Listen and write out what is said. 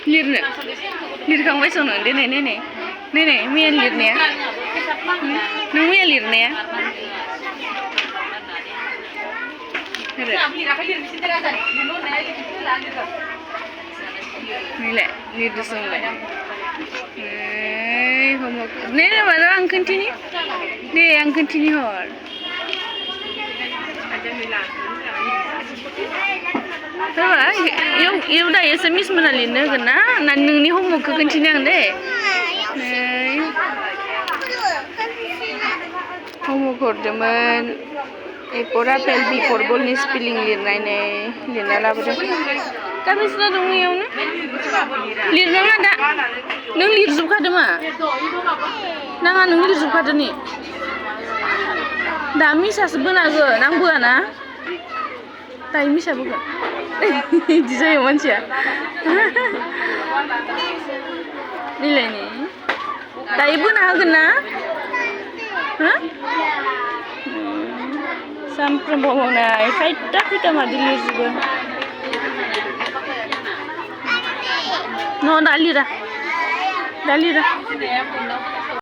Lirne. Lir kang wai sono de ne. Ne, mi lirne. Nang mi lirne. Nile, lir de sono. Homework. Ne mana ang continue? Ne ang continue hor. Tawa, yung dah SMS mana lina kena, nan nung ni homework continue ang deh. Homework korjaman. Pora pelbi korbol ni spelling lirnai ne, lirna lah betul. Tapi sudah dong yang na? Lirna ada. Nung lir zuka dema. Nang nung lir zuka deni. Dami sa sebenaga, nang buana. Tai mi sa bukan. Dijo yang mancia. Nilai ni. Tai pun agak na. Hah? Sampai bawa na. Fight tak kita madilir juga. No, dali dah.